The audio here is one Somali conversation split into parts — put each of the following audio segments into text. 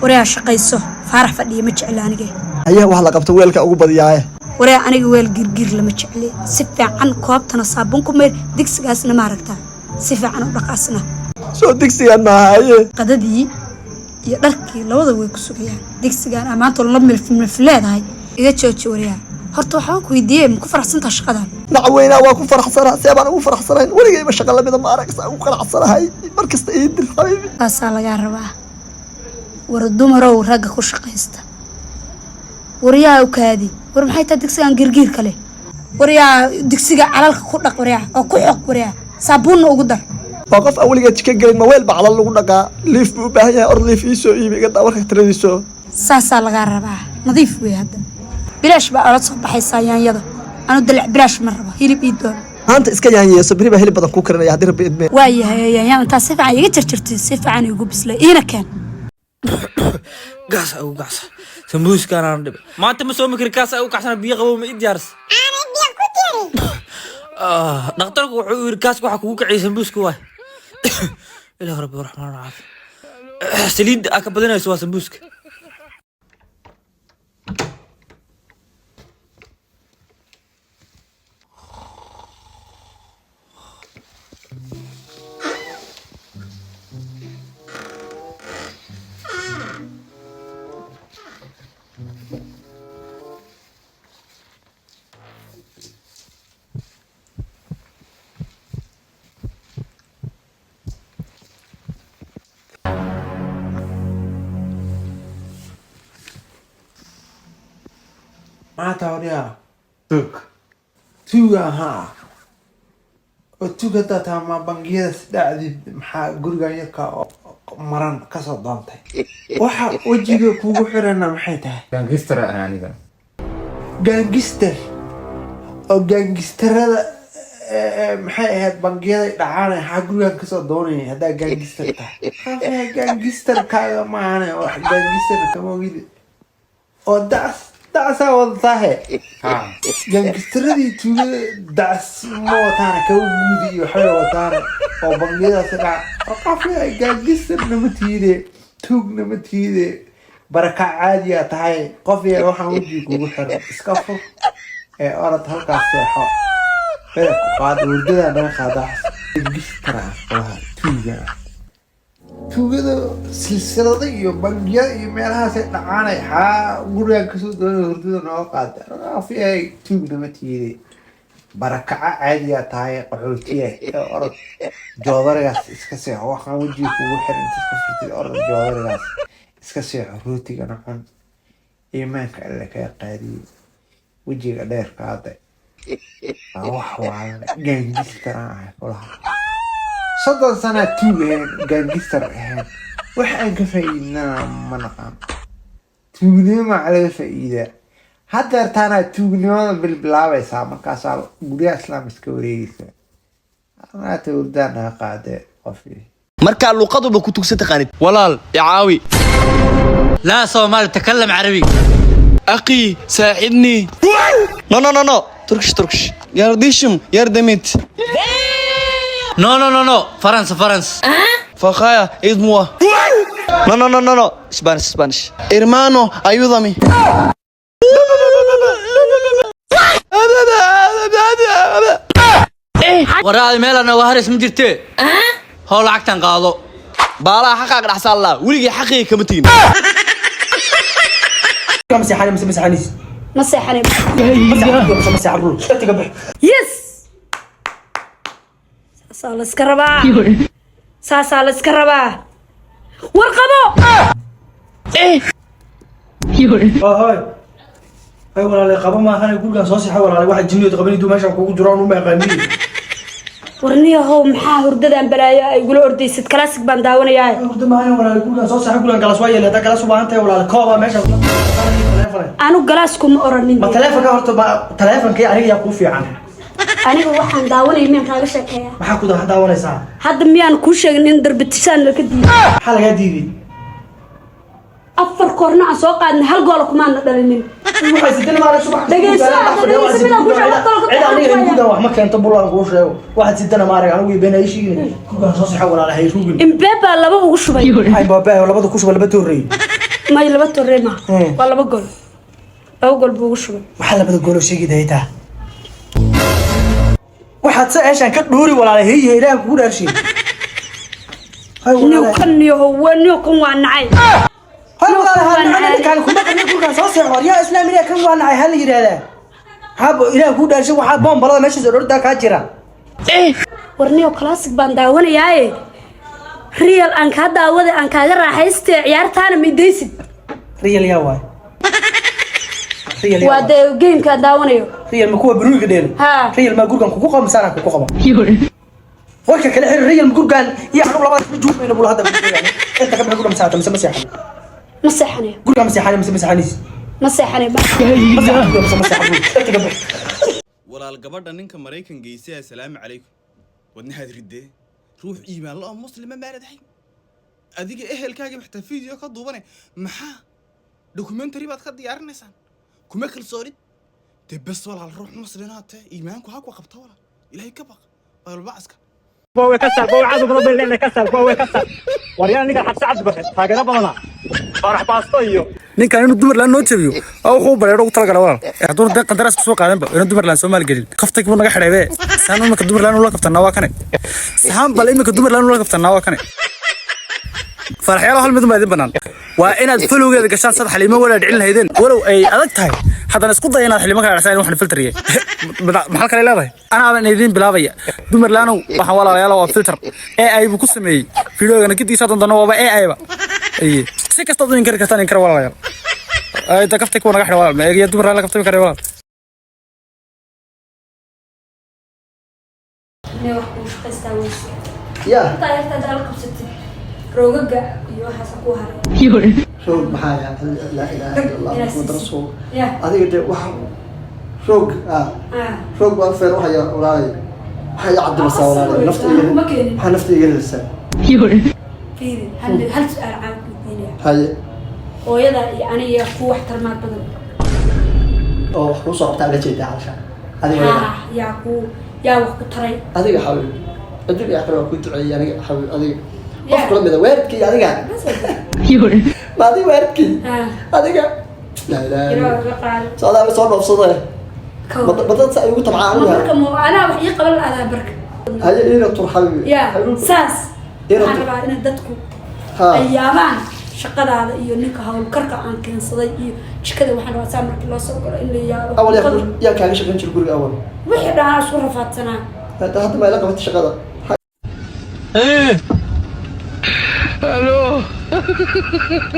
Waryaa, shaqayso. Faarax fadhiya ma jecla anige. Hayaha, wax la qabto weelka ugu badiyaaye. Waryaa, aniga weel girgir lama jecli. Si fiican koobtana saabuun ku mayr, digsigaasna maaragtaa si fiican u dhaqaasna. Soo digsigan maaha, haye. Qadadii iyo dharkii labada way ku sugayaan. Digsigaan ammaanta la milf milf leedahay iga jooji. Waryaa, horta waxaan ku weydiiyey, ma ku faraxsantaha shaqadan? Nacweynaa, waa ku faraxsanaa. See baan ugu faraxsanayn? Weligayba shaqa lamida ma arag. Saa ugu qanacsanahay, mar kasta ii dir, xabiibi. Saasaa lagaa rabaa. War dumarow, ragga ku shaqaysta. Waryaa, u kaadi. War maxay tahay digsigan girgiirka leh? Waryaa, digsiga calalka ku dhaq. Waryaa, oo ku xoq. Waryaa, saabuunna ugu dar. Waa qof aan weligaa jika gelin. Ma weel baa calal lagu dhaqaa? Liif buu u baahan yahay. Or liif ii soo iibi. Iga daa warka tiradiiso. Saasaa lagaa rabaa. Nadiif wey. Hadda bilaash baa ola soo baxaysaa yaanyada. Anu dalac bilaash ma rabo, hilib ii doon. Maanta iska yaanyeeso, beri baa hilib badan kuu karinaya haddii Rabbi idmee. Waayahay, yaanyada intaa si fiican iga jarjartay, si fiican igu bislay, iina keen. Gaas ugu kacsa, sambuuskaan aan dhib maanta ma soomi kari. Kaas ugu kacsana, biyo qabow ma i diyaaris? Dhakhtarku wuxuu yiri kaaska waxa kugu kaciyay sambuuska waay. Ilaah rabbi raxmaan caafi, saliidda aa ka badanayso waa sambuuska. Maanta horyaa tug tuuga ahaa oo tuug haddaa taa, ma bangiyada si dhacdid? Maxaa gurigan yarka oo maran kasoo doontay? Waxa wejiga kugu xirana maxay tahay? Gangster ah aniga. Gangster oo gangsterada maxay ahayd? Bangiyada dhacaan, maxaa gurigan kasoo doonaya haddaa gangster tahay? Gangsterkaaga maahane, wax gangster kama ogide oo dacas dacasaa wadataahe. Ha. Gangsteradii tuugada dacas ma wataane, kaba guudi iyo waxbay wataane oo bangiyadaasi dhaca. Oo qofka gangsterna ma tiide, tuugna ma tiide, baraka caadiyaa tahay. Qof ya waxaan wejiga kugu xiran iska fur ee orod halkaas seexo, bele ku qaad, hurdadaa naga qaada. Gangster ah qolaha tuuga ah, tuugada silsilada iyo bangiyada iyo meelahaasay dhacaanay. Xaa gurigan kasoo doonay hurdada nooga qaada? Afyahay, tuugna ma tiide, barakaca caadiyaa tahay, qaxootiya. Ee orod joodarigaas iska seexo. Waxaan wejiga kugu xiran inta iska furtid, orod joodarigaas iska seexo, rootigana cun. Iimaanka Alle kaa qaadiyey, wejiga dheerka hadda waa wax waalan. Gangster aan ahay kulaha, 30 sanaa tuug ahayn, gangster ahayn, wax aan ka faa'iidnana ma naqaan. Tuugnimo maa laga faa'iidaa? Haddeertaanaa tuugnimada bilbilaabaysaa, markaasaa guryaha islaam iska wareegeysaa. Maata hurdaa naga qaade qofkii. Markaa luuqaduba ku tugsan taqaanid. Walaal, icaawi. لا صومالي، تكلم عربي. أخي، ساعدني. No, no, no, no, Turkish, Turkish. Kardeşim, yardım et. No, no, no, no, فرنسا فرنسا. Fakaya, aide-moi. No, no, no, no, no, Spanish, Spanish. Hermano, ayúdame. Waraadi meel nooga haris ma jirtee, how lacagtan qaado. Baalaha xaqaaga dhaxsaa laa, weligii xaqayga kama tegin. Ma seexanay mise ma seexanaysid? Ma seexanay. Ma seexan, ma seexan, rul shatiga bix. Yes, saasaa la iska rabaa, saasaa la iska rabaa. Warqabo. Hoy hoy, walaalay, qaba maahane, gurigan soo seexa walaalay. Waxa jinniyood qabanaydu meeshan kugu jiraan uma yaqaaniin. Warniyahow, maxaa hurdadan balaayo ay igula ordaysid? Classic baan daawanayaa. Hurda maahane walaalay, gurigan soo seexa. Gurigan galas waa yeelay. Haddaa galas u baahan tahay walaalay, koobaa meeshan taleefon. Anu galaasku ma oranin. Ma taleefonka horta, ma taleefonkii aniga yaa kuu fiican? Aniga waxaan daawanaya miyaan kaaga sheekeeyaa? Maxaa ku daawanaysaa? Hadda miyaan kuu sheegin in darbitisaan laka diiday? Maxaa lagaa diiday? Afar koorna aan soo qaadnay, hal goola kumaana dhalinin. Waxay sidana maalin subax. Dhegeyso, hadda dhegeyso, midaan kuu sheego, wax kaloo ka Cid aniga taxan. igu dan wax ma keento, bulaan kuu sheego. Waxaad sidana maarag anigu been ay sheegin. Gurigan soo seexa walaalay, hay rugin. Imbeebaa laba ugu shubay. Ay baabaa labada ku shubay, laba toorey. May, laba torre maaha. Waa laba gool, laba gool buu ugu shubay. Maxaa labada gooloo sheegi daytaa? Waxaad se eeshaan ka dhuuri walaalay, heyihe, Ilaah kugu dhaarshiye. Hay Niyo. Walaalay. Kan niyo waa niyo, kan waa nacay. Hay walaalay, Waa ha nacay. ninkaan kuma qabin gurkaan soo seexo. Yaa islaam, ilaah, kan waa nacay ha la yidhaahdaa. Maxaa Ilaah kugu dhaarshiye? Waxaa boombalada meesha soo dhordaa kaa jira. War niyo, classic baan daawanayaaye, real aan kaa daawaday, aan kaaga raaxaystee, ciyaartaana midaysid. Real yaa waay? Real yaa Waa waay? Dee gamekaan daawanayo. Real ma kuwa baruuriga dheelo? Ha. Real ma gurgan kugu qabo mise anaa kugu qabo? Warka kale xir. Real ma gurgan iyo anugu labada isma juumayno bul hadda inta ka bixi gurga masaata mise ma seexan? Ma seexanayo. Gurga ma seexanayo mise ma seexanaysid? Ma seexanayo. Ma seexan gurga mise ma seexan gurga inta ka bixi. Walaal, gabadha ninka Maraykan geysay, assalaamu calaykum. Wadnahaad ridee, ruux iimaan la oo muslima maanad ahayn. Adiga ehelkaaga xitaa video ka duubane, maxaa documentary baad ka diyaarinaysaan? Kuma kalsoonid dee. Bes walaal, ruux muslinaad tahay, iimaanku ha ku qabta. Walaal, Ilaahay ka baq bayolbacaska. Bowe ka saar, bowe cadow badan bay leenahay, ka saar bowe, ka saar. Waryaa, ninkan xabsi cabdi baxe taageero badana, Faarax Baasto iyo Ninkan inuu Dumarland noo jabiyo oo wuxuu bareero ugu talagalay walaal. Hadduu dee qandaraas kusoo qaadanba inuu Dumarland soo maalgelin, kaftay buu naga xidhay be. Saan imika Dumarland ula kaftanaa waa kane, saxaan bal imika Dumarland ula kaftanaa waa kane. Faraxyaalo, hal mid baa idin banaan: waa inaad followgeeda gashaan sad Xaliimo walaa dhicin lahaydeen. Walow ay adag tahay, haddana isku daya inaad Xaliimo kala dhacsan. Waxaan filteriyay maxaa kale leedahay? Anaaban idin bilaabaya Dumarlaanow. Waxaan walaalayaal waa filter AI buu ku sameeyey videogana gidiisa doondoona waaba AI ba. Aye, si kastaad u inkari kartaan inkara walaalayaal. Ay da kaftay kuwa naga xidha walaal, ma eegaya Dumarlaan la kaftay kare walaal. Nee, wax kuu shaqaystaa weyse. Ya. Intaa yarta haddaa la qabsatid roogaga iyo waxaasa ku haray. Roog maxaa yaa? Laa ilaaha illa Allah, Muhammad rasuul. Ya. Adiga dee waxa roog ah. Ah. Roog baan feer waxaya walaalay, waxay cabdimasaa walaalay, nafta iga Kuma keenin. Waxaa nafta iga rilisaa. Fiiri, hal hal su-aal caan ku weydiinaya. Haye. Hooyada iyo aniga ku wax tarmaad badan? Oo wax kuu soo qabtaa la jeedaa halsha adiga? Ha, yaa ku yaa wax ku taray? Adiga xabiib, adduun iyo aakhira waa ku duceeyey aniga xabiib. Adiga qof kula mida waalidkii adiga ma adiga waalidkii Ah. adiga, laa ilaaha illa Ilaahu iga qaado. Socdaaba soo dhoofsade. Kow. Badad sa ay ugu tabcaa Ma aniga. marka mu anaa wax ii qaban lahaa barka. Haye, iina tur xabiibi. Ya. Xabiibi. Saas Ina waxaan rabaa inay dadku Ha. ay yaabaan shaqadaada iyo ninka hawlkarka aan keensaday iyo jikada. Waxaan rabaa saa markii loo soo galo in la yaabo. Awal yaa yaa kaaga shaqayn jira guriga awal? Wixii dhanaa isku rafaadsanaa. Hadda ma ila qabatay shaqada?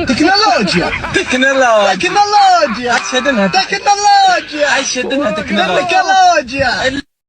تكنولوجيا تكنولوجيا تكنولوجيا تكنولوجيا.